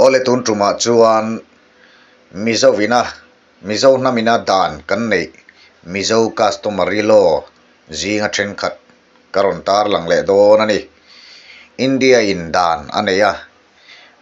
Awle tun tumah chuan Mizo ina Mizo hnamina dan kan neih Mizo Customary Law zinga thenkhat ka rawn tarlang leh dawn a ni. India in dan a nei a,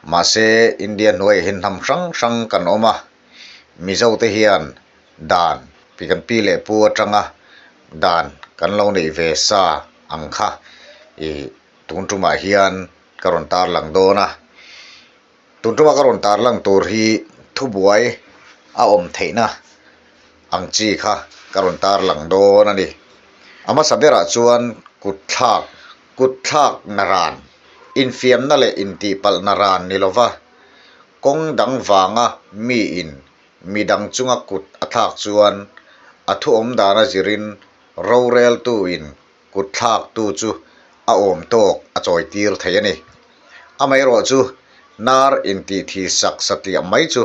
mahse India hnuaiah hian hnam hrang hrang kan awm a, Mizo te hian dan pi kan pi leh pu atanga dan kan lo neih ve sa ang kha ih tun tumah hian ka rawn tarlang dawn a. Tun tuma ka rawn tarlang tur hi thubuai a awm theihna ang chi kha ka rawn tarlang dawn a ni. A hmasa berah chuan kut thlak, kut thlak na ran, infiamna leh intihpalh na ran ni lova kawng dang vanga miin midang chunga kut a thlak chuan a thu awm dana zirin roreltuin kut thlaktu chu a awm tawk a chawi tir thei a ni. Amaherawh chu nar intih thi sak satliah mai chu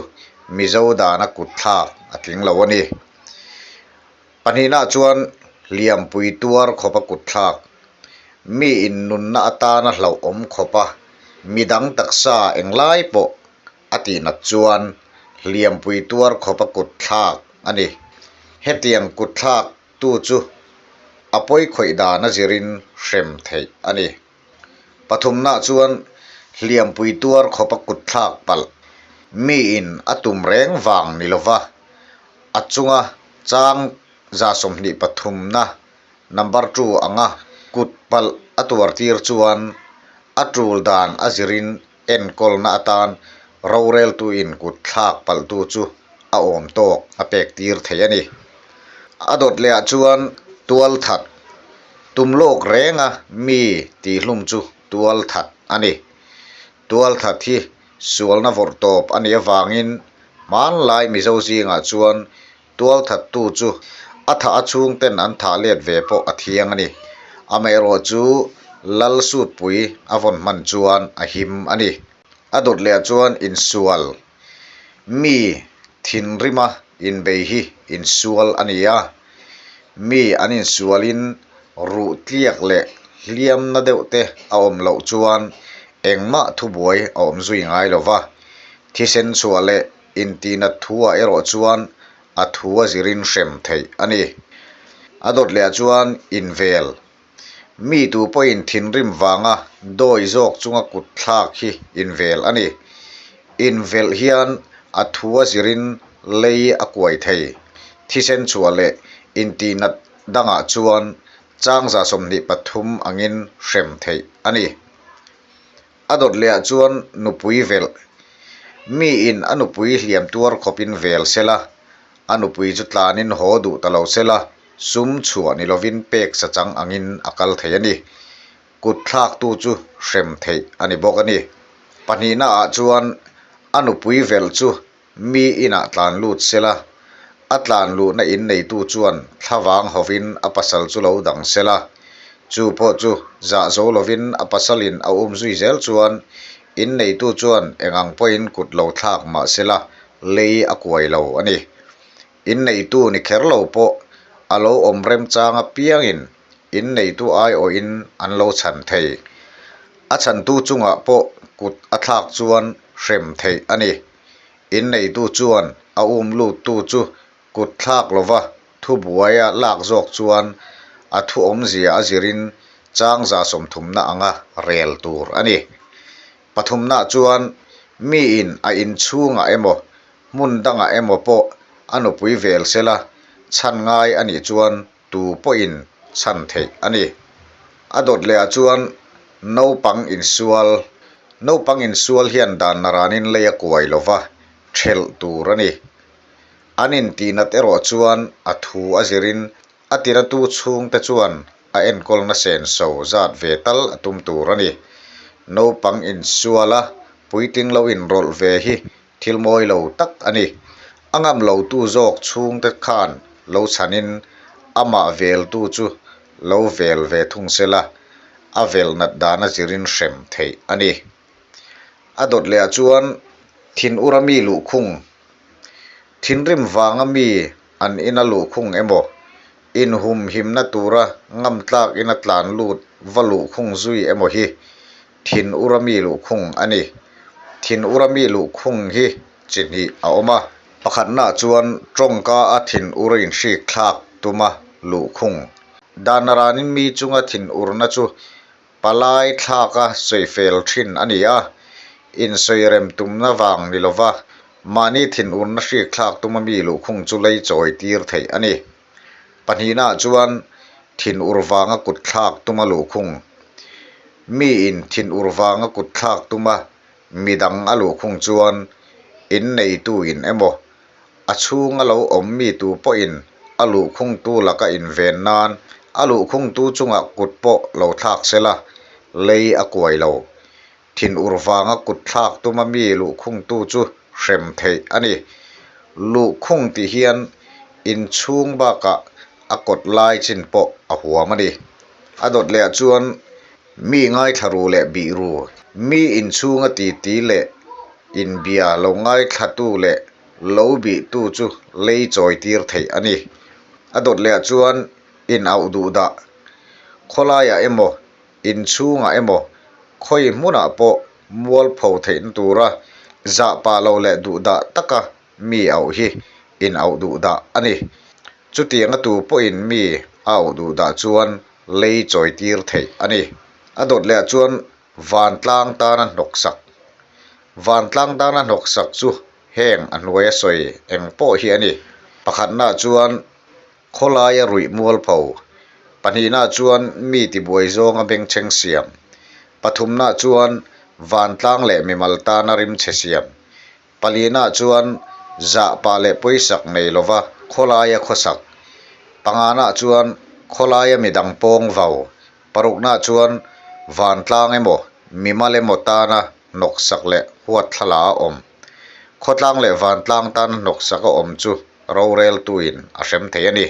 Mizo dana kut thlak a tling lo a ni. Pahnihnaah chuan hliampui tuar khawpa kut thlak, mi innunna atana hlauhawm khawpa midang taksa englai pawh a tihnat chuan hliampui tuar khawpa kut thlak a ni. Hetiang kut thlak tu chu a pawi khawih dan a zirin hrem theih a ni. Pathumnaah chuan hliampui tuar khawpa kut thlak palh miin a tum reng vang ni lova a chunga chang 23 na number two anga kut palh a tuar tir chuan a tul dan a zirin Enkawlna atan roreltuin kut thlak palhtu chu a awm tawk a pek tir thei a ni. A dawt lehah chuan tual that tum lawk renga mi tihhlum chu tual that a ni. Tual that hi sualna vawrh tawp a nih avangin hmanlai Mizo zingah chuan Tualthattu chu a thah a chhungten an thah let ve pawh a thiang a ni. Amaherawh chu Lal Sutpui a vawn hman chuan a him a ni. A dawt leh chuan insual mi thinrima inbei hi insual a ni a. Mi an insualin ruh tliak leh hliamna deuh te a awm loh chuan engmah thubuai a awm zui ngai lo va. Thisen chhuah leh Intihnat thuah erawh chuan a thu a zirin hrem theih a ni. A dawt lehah chuan invel. Mi tu pawhin thinrim vanga dawi zawk chunga kut thlak hi invel a ni. Invelh hian a thu a zirin lei a kuai thei. Thisen chhuah leh intihnat dangah chuan changza 23 angin hrem theih a ni. A dawt lehah chuan nupui velh. Miin a nupui hliam tuar khawpin vel sela, a nupui chu tlanin haw duh ta lo sela, sum chhuah ni lovin pek sa chang angin a kal thei a ni. Kut thlaktu chu hrem theih a ni bawk a ni. Pahnihnaah chuan a nupui velh chu Mi inah tlan lut sela, a tlan luhna in neitu chuan thlavang hovin a pasal chu lo dang sela, chu pawh chu zah zo lovin a pasalin a um zui zel chuan in neitu chuan eng ang pawhin kut lo thlak mah sela lei a kuai lo a ni. In neitu ni kher lo pawh a lo awm remchang apiangin in neitu aiawhin an lo chhan thei. A chhantu chungah pawh kut a thlak chuan hrem theih a ni. Inneitu chuan a um luttu chu kut thlak lova thubuaia lak zawk chuan a thu awmzia a zirin chang 30 na anga rel tur a ni. Pathumna chuan miin a inchhungah emaw hmun dangah emaw pawh a nupui vel sela chhan ngai a nih chuan tu pawhin chhan theih a ni. A dawt lehah chuan naupang insual, naupang insual hian dan naranin lei a kuai lo va, thelh tur a ni. An intihnat erawh chuan a thu a zirin a tiratu chhungte chuan a enkawlna senso zat ve tal a tum tur a ni. Naupang insuala puitling lo inrawlh ve hi Thil mawi lo tak a ni. A ngam lo tu zawk chhungte khan lo chhanin amah veltu chu lo vel ve thung sela, a vel nat dan a zirin hrem theih a ni. A dawt lehah chuan thinura mi luhkhung, thinrim vanga mi an ina luhkhung emaw, inhumhimna tura ngamtlak ina tlan lut va luhkhung zui emaw hi Thin ura mi luhkhung a ni. Thinura mi luhkhung hi chi hnih a awm a. Pakhatnaah chuan tawngka a thinur inhrik thlak tuma luhkhung. Dan aranin mi chunga thinurna chu palai thlaka sawifel thin a ni a, insawirem tumna vang ni lova mahni thinurna hrik thlak tuma mi luhkhung chu lei chawi tir theih a ni. Pahnihnaah chuan thinur vanga kut thlak tuma luhkhung. Miin thinur vanga kut thlak tuma midang a luhkhung chuan inneituin emaw, a chhunga lo awm mi tu pawhin a luhkhungtu laka inven nan a luhkhungtu chungah kut pawh lo thlak sela, lei a kuai lo. Thinur vanga kut thlak tuma mi luhkhungtu chu hrem theih a ni. Luhkhung tih hian inchhung bakah a kawt lai chin pawh a huam a ni. A dawt lehah chuan mi ngaithla ru leh bih ru, mi inchhunga titi leh inbia lo ngaithlatu leh lo bihtu chu lei chawi tir theih a ni. A dawt lehah chuan inauh duh dah, khawlaiah emaw Inchhungah emaw, khawi hmunah pawh mualpho theihna tura zah pah lo leh duhdah taka mi auh hi in auh duhdah a ni. Chutianga tu pawhin mi a auh duhdah chuan lei chawi tir theih a ni. A dawt lehah chuan vantlang tana hnawksak. Vantlang tana hnawksak chu heng a hnuaia sawi eng pawh hi a ni. Pakhatnaah chuan Khawlaia ruih mualpho, pahnihnaah chuan mi tibuai zawnga bengchheng siam, pathumnaah chuan vantlang leh mimal tana rimchhe siam, palinaah chuan zahpah leh pawisak nei lova khawlaia khawsak, panganaah chuan khawlaia midang pawng vau, paruknaah chuan vantlang emaw mimal emaw tana hnawksak leh huatthlala a awm. Khawtlang leh vantlang tana hnawksak a awm chu roreltuin a hrem thei a ni.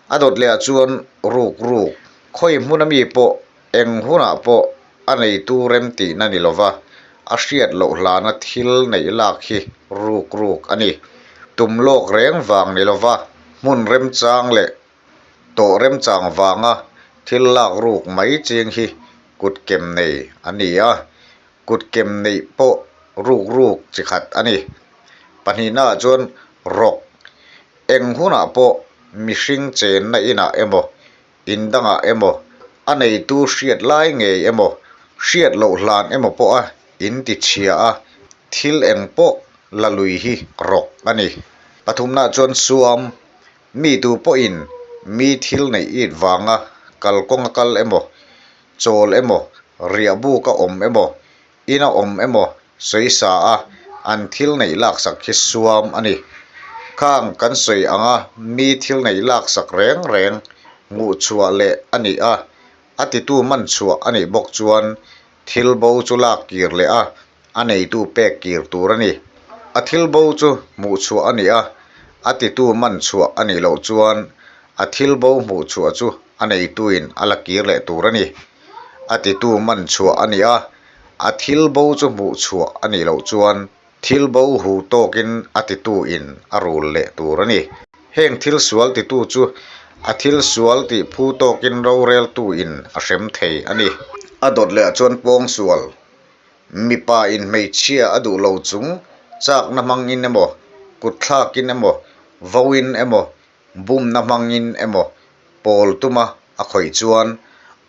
A dawt lehah chuan ruk ruk, khawi hmuna mi pawh eng hunah pawh a neitu rem tihna ni lova a hriat loh hlana thil neih lak hi ruk ruk a ni. Tum lawk reng vang ni lova hmun remchang leh tawh remchang vanga thil lak ruk mai ching hi kutkem nei a ni a. Kutkem neih pawh ruk ruk chi khat a ni. Pahnihnaah chuan rawk eng hunah pawh mihring chenna inah emaw, in dangah emaw, a neitu hriat lai ngei emaw, hriat loh hlan emaw pawha in ti chhia a, thil eng pawh la lui hi rawk a ni. Pathumnaah chuan suam, mi tu pawhin mi thil neih it vanga kalkawnga kal emaw, chawl emaw, riah buk a awm emaw, in a awm emaw sawi sa a, an thil neih laksak hi suam a ni. Khang kan sawi anga mi thil neih laksak reng reng hmuh chhuah leh a nih a, a titu man chhuah a nih bawk chuan thil bo chu lak kir leh a, a neitu pek kir tur a ni. A thil bo chu hmuh chhuah a nih a, a titu man chhuah a nih loh chuan a thil bo hmuh chhuah chu a neituin a la kir leh tur a ni. A titu man chhuah a nih a, a thil bo chu hmuh chhuah a nih loh chuan thil bo hu tawkin a tituin a rul leh tur a ni. Heng thil sual titu chu a thil sual tih phu tawkin roreltuin a hrem thei a ni. A dawt leh ah chuan pawng sual Mipa in hmeichhia a duh lo chung chakna hmangin emaw, kut thlakin emaw, vauin emaw, bumna hmangin emaw pawl tuma a khawih chuan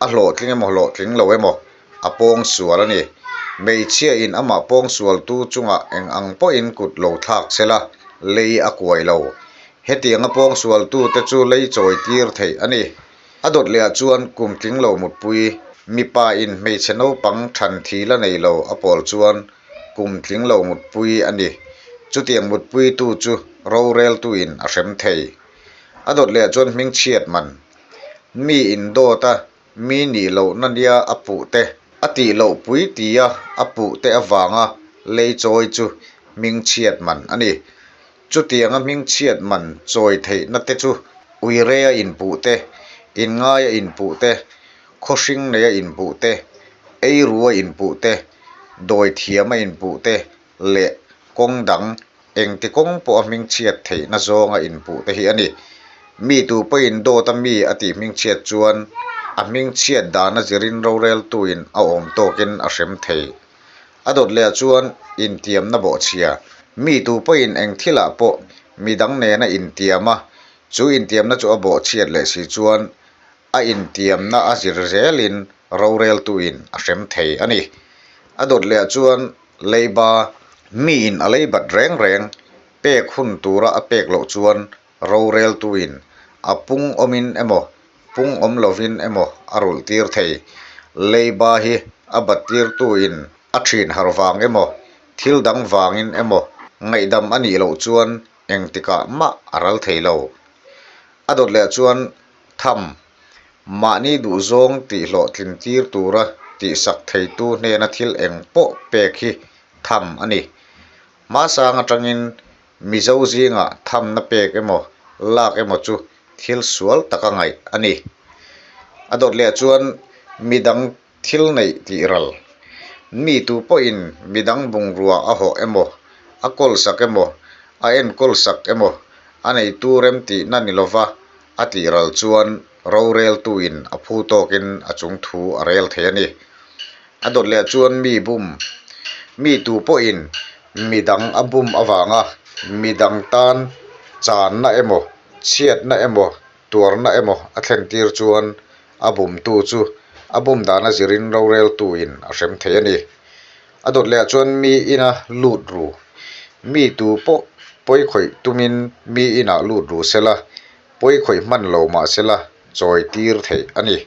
a hlawhtling emaw hlawhtling lo emaw a pawng sual a ni. Hmeichhia in amah pawng sualtu chungah eng ang pawhin kut lo thlak sela lei a kuai lo. Hetianga pawng sualtute chu lei chawi tir theih a ni. A dawt lehah chuan kum tling lo mutpui, mipa in hmeichhe naupang than thi la nei lo a pawl chuan kum tling lo mutpui a ni. Chutiang mutpuitu chu roreltuin a hrem thei. A dawt lehah chuan hmingchhiat man, mi in dawt a mi nih lohna nia a puh te, a tih loh pui tia a puh te avanga lei chawi chu hmingchhiat man a ni. Chutianga hmingchhiat man chawi theihna te chu uirea inpuh te, inngaia inpuh te, khawhring neia inpuh te, eirua inpuh te, dawithiama inpuh te leh kawng dang engti kawng pawha hmingchhiat theihna zawnga inpuh te hi a ni. Mi tu pawhin dawta mi a tih hmingchhiat chuan a hmingchhiat dana zirin roreltuin a awm tawkin a hrem thei. A dawt lehah chuan intiamna bawhchhia. Mi tu pawhin eng thilah pawh midang nena intiam a, chu intiamna chu a bawhchhiat leh si chuan a intiamna a zir zelin roreltuin a hrem thei a ni. A dawt lehah chuan leiba miin a leibat reng reng pek hun tura a pek loh chuan roreltuin a pung awmin emaw pung awm lovin emaw a rulh tir thei. Leiba hi a bat tirtuin a thin har vang emaw thil dang vangin emaw ngaihdam a nih loh chuan engtikah mah a ral thei lo. A dawt leh chuan tham, mahni duhzawng tihhlawhtlin tir tura tihsak theitu hnena thil eng pawh pek hi tham a ni. Hmasang atangin Mizo zingah thamna pek emaw lak emaw chu thil sual taka ngaih a ni. A dawt leh chuan midang Thil neih tih ral. Mi tu pawhin midang bungrua a hawh emaw, a kawl sak emaw, a enkawl sak emaw, a neitu rem tihna ni lova a tih ral chuan roreltuin a phu tawkin a chung thu a rel thei a ni. A dawt leh chuan mi bum. Mi tu pawhin midang a bum avanga midang tan channa emaw, chhiatna emaw, tuarna emaw a thlentir chuan A bumtu chu a bum dana zirin roreltuin a hrem thei a ni. A dawt lehah chuan mi ina lut ru. Mi tu pawh pawi khawih tumin mi inah lut ru sela, pawi khawih hman lo mah sela chawi tir theih a ni.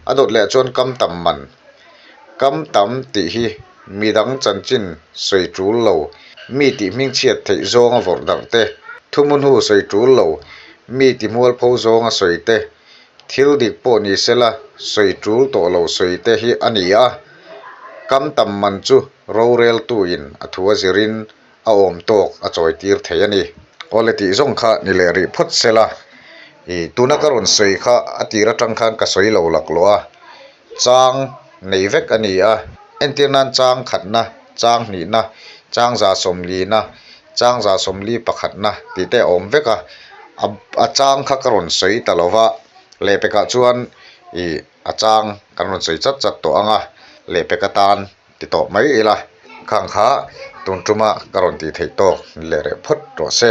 A dawt lehah chuan kam tam man. Kam tam tih hi midang chanchin sawi tul lo, mi tih hmingchhiat theih zawnga vawrh darh te, thumu hnu sawi tul lo, mi ti hmualpho zawnga sawi te, Thil dik pawh ni sela, sawi tul tawh lo sawi te hi a ni a, kam tam man chu roreltuin a thu a zirin a awm tawk a chawi tir thei a ni. Awle tih zawng kha ni leh rih phawt sela, i tuna ka rawn sawi kha a tir atang khan ka sawi lo laklawh a, chang nei vek a ni a, entir nan chang khatna, chang hnihna, chang za sawmlina, chang za sawmli pakhatna tih te a awm vek a, a chang kha ka rawn sawi ta lo va, lehpekah chuan ih a chang kan rawn sawi chat chat tawh ang a, lehpek atan ti tawh mai ila khang kha tun tuma ka rawn tih theih tawk ni leh reh phawt rawh se.